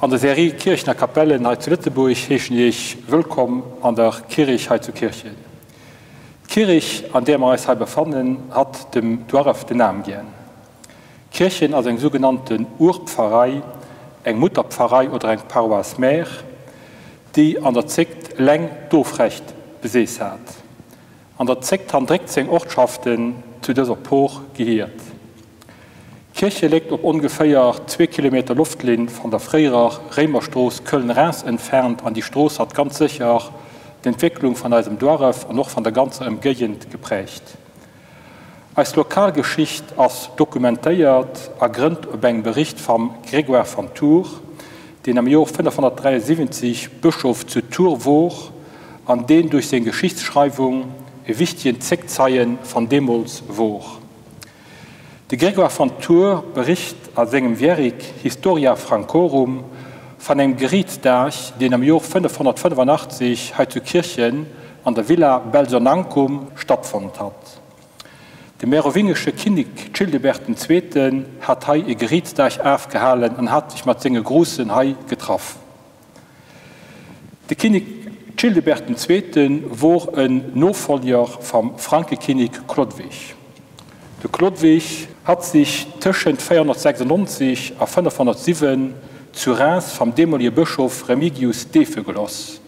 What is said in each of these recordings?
An der Serie Kierchen a Kapellen hei zu Lëtzebuerg heeschen Iech wëllkomm an der Kirich hei zu Kirchen. D'Kirich an där mer eis hei befannen hat dem Duarref den Nam gien. Kirchen ass eng sougenannten Urpfarrei, eng Mutterpfarrei oder eng Paroisse mère, déi an der Zéckt eleng d'Ofrecht beseess hat. An der Zéckt han 13 Ortschaften zu dëser Por gehiert. D'Kirche léckt op ongeféier zwee Kilometer Loftlinn van der fréierer Réimerstrooss Köln-Reims entfernt an déi Strooss hat ganz sécher d'Entwécklung van eisem Duarref an och van der ganzer Ëmgéigend geprägt. Eis Lokalgeschicht ass dokumentéiert a grënnt op engem Bericht vam Grégoire van Tours, deen am Jor 573 Bëschof zu Tours wor an deen duerch seng Geschichtsschreiwung e wichtegen Zéckzeien van deemools wor. De Grégoire van Tours bericht a sengem Wierik Historia Francorum van engem Geriichtsdag, deen am Jor 585 hei zu Kirchen an der Villa Belsonancum stattfonnt hat. De merowingesche Kinnik Childebert den Zweeten hat hei e Geriichtsdag afgehalen an hat sech mat senge Gruussen hei getraff. De Kinnik Childebert den Zweete wor en Nofollger vam Frankekinnik Chlodwig. De Chlodwig hat sich tëschent 496 a 507 zu Reims vam deemolige Bëschof Remigius deefe geloss.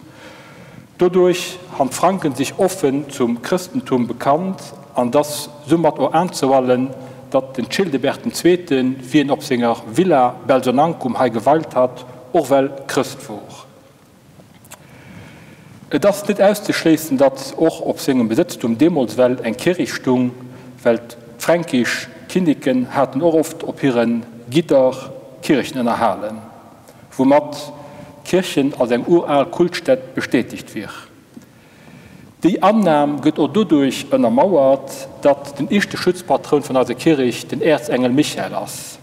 Doduerch han d'Franken sich offen zum Chrëstentum bekannt an 't ass soumat o aanzeuallen, datt den Childebert den Zweeten, wien op senger Villa Belsonancum hei geweilt hat, och well Chrëst wor. Et ass net auszeschléissen, datt och op sengem Besëtztum deemools well eng Kirich stung, well d'fränkisch Kinniken haten och oft op hire Gidder Kirchen ënnerhalen, woumat d'Kirchen als eng ural Kultstätt bestätegt wir. Déi Annam gëtt och doduerch ënnermauert, datt den éischte Schutzpatroun vun eiser Kirich den Äerzengel Michael ass.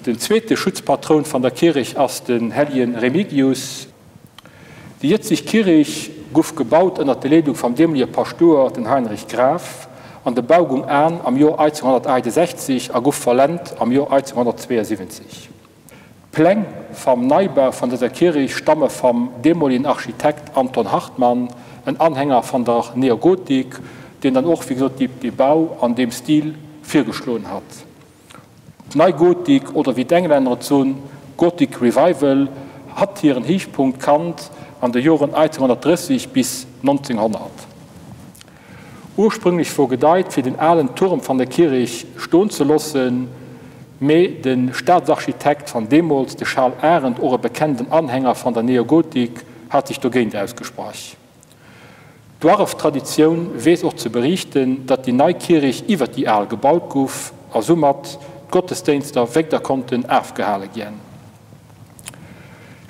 Den zweete Schutzpatroun van der Kirich ass den helljen Remigius. Déi jëtzig Kirich guff gebaut ënnert de Leedung vam deemolige Paschtouer, den Heinrich Graf, an de Bau gung aan am Jor 1868 a guff vollendt am Jor 1872. D'Pläng vam Neibau van dëser Kirich stamme vam deemoligen Architekt Anton Hartmann, en Anhänger van der Neogotik, deen dann och, wéi gesot, dee Bau an deem Stil virgeschloen hat. D'Neigotik, oder wéi d'Englänner et soen, Gothic Revival, hat hiren Héichpunkt kannt an de Joren 1830 bis 1900. Ursprünglech wor gedeit fir den alen Turm van der Kirich stoen ze lossen, mee de Staatsarchitekt van deemols, de Charles Arendt, och e bekennenden Anhänger van der Neogotik, hat sech dogéint ausgesprach. D'Duarreftraditioun weess och ze beriichten, datt déi nei Kirich iwwer déi al gebaut guff a soumat d'Gottesdéinster wegder konnten afgehale gien.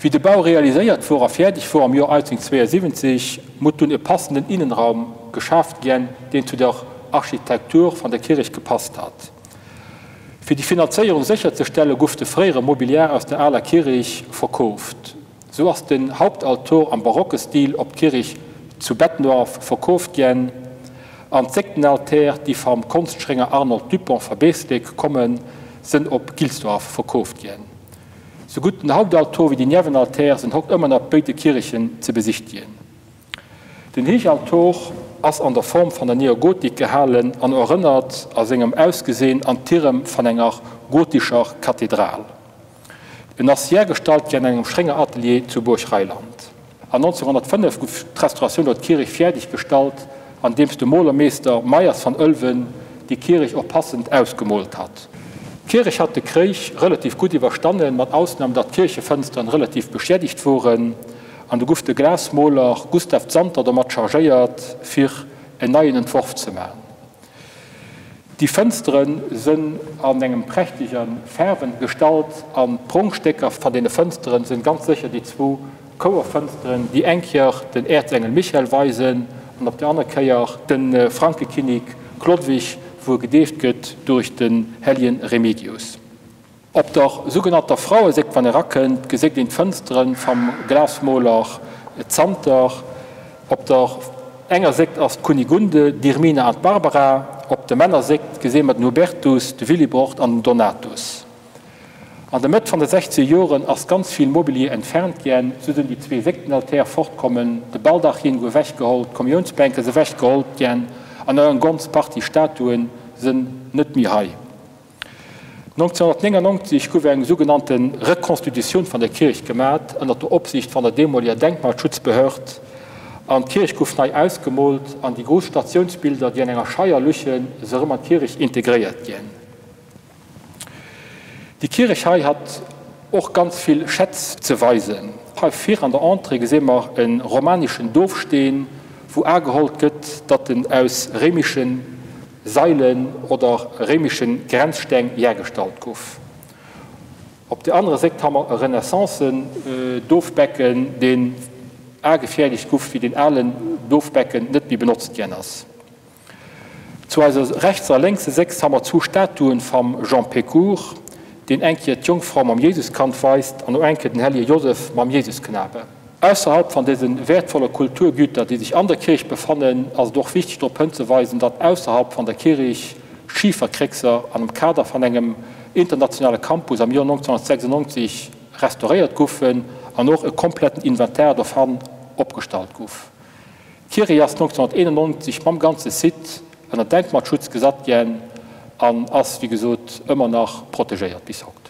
Wéi de Bau realiséiert wor a fäerdeg wor am Joer 1872, mutt dunn e passenden Innenraum geschaaft gien, deen zu der Architektur van der Kirich gepasst hat. Fir déi Finanzéierung sécherzestelle guff de fréiere Mobiliar aus der aler Kirich verkooft. Sou ass den Hauptaltor am barocke Stil op d'Kirich zu Bettenduerf verkooft gien, an d'Séktenaltär, déi vam Konstschrénger Arnold Dupont va Beeslek kommen, sënn op Gilsdorf verkooft gien. Sou gutt den Hauptaltor wéi déi Niewenaltär sënn hokt ëmmer nach béide Kirichen ze besichtigen. Den Héichaltor ass an der Form van der Neogotik gehalen an erënnert a sengem Ausgesehen an d'Tirem van enger gotischer Kathedral. En ass hiergestallt gi an engem Schréngeratelier zu Buerg Reiland. An 1905 guff d'Restauratioun der Kirich fäerdeg gestallt, andeems de Molermeester Meyers van Ëlwen déi Kirich och passend ausgemoolt hat. D'Kirich hat de Kréich relativ gutt iwwerstannen, mat Ausnam datt d'Kierchefënsteren relativ beschiedegt woren, an du guff de Glasmoler Gustav Zanter domat chargéiert fir en neien Entworf ze man. Déi Fënstere sënn an engem prächtege Faarwen gestallt an d'Pronkstécker van deene Fënsteren sënn ganz sécher déi zwou Chouerfënsteren, déi eng Kéier den Äerzengel Michael weisen an op der aner Kéier de Frankekinnik Chlodwig, wou e gedeeft gëtt duerch den helljen Remigius. Op der sougenannter Fraueséckt, wann ee rakënnt, geséckt een d'Fënsteren vam Glasmoler Zanter. Op der enger Séckt ass d'Kunigunde, d'Irmina an d'Barbara. Op der Männerséckt gesee mer den Hubertus, de Willibrord an den Donatus. An der Mëtt van de sechzeger Joren ass ganz vill Mobilier entfernt giän, sou sënn déi zwee Séktenaltär fortkommen, de Baldachin gouf ewechgeholl, d'Kommiounsbänke se ewechgeholl giän an och eng ganz Partie Statuen sënn net méi hei. 1999 gouf eng sougenannte Reconstitutioun van der Kierch gemat, ënnert der Opsiicht van der deemoliger Denkmalschutzbehörd, an d'Kierch gouf nei ausgemoolt an déi grouss Statiounsbilder, déi an enger Scheier luchen, se erëm an d'Kierch integréiert giän. Déi Kierech hei hat och ganz vill Schätz ze weisen. Hei vir an der Entrée gesi mer e romanischen Dofsteen, wou agehollt gëtt, datt en aus réimesche Sailen oder réimesche Grenzsteng hiergestallt gouf. Op der anerer Séckt ha mer e Renaissance-Dofbecken, deen agefäerdegt gouf, wéi den alen Dofbecken net méi benotzt ginn ass. Zu eiser rechtser a lénkser Sécks ha mer zwu Statuen vam Jean Pécourt, deen eng Kier d'Jongfrau mam Jesuskand weist an o eng Kier den hellige Joseph mam Jesusknabe. Ausserhalb van desen wertvolle Kulturgüter, déi sech an der Kirich befannen, ass et och wichtig drop hënzeweisen, datt ausserhalb van der Kirich Schiferkréckser an am Kader van engem internationale Campus am Joer 1996 restauréiert guffen an och e kompletten Inventar dovan opgestallt guff. D'Kierech ass 1991 mam ganze Site ënner Denkmalschutz gesat ginn an ass, wéi gesot, ëmmer nach protegéiert bis haut.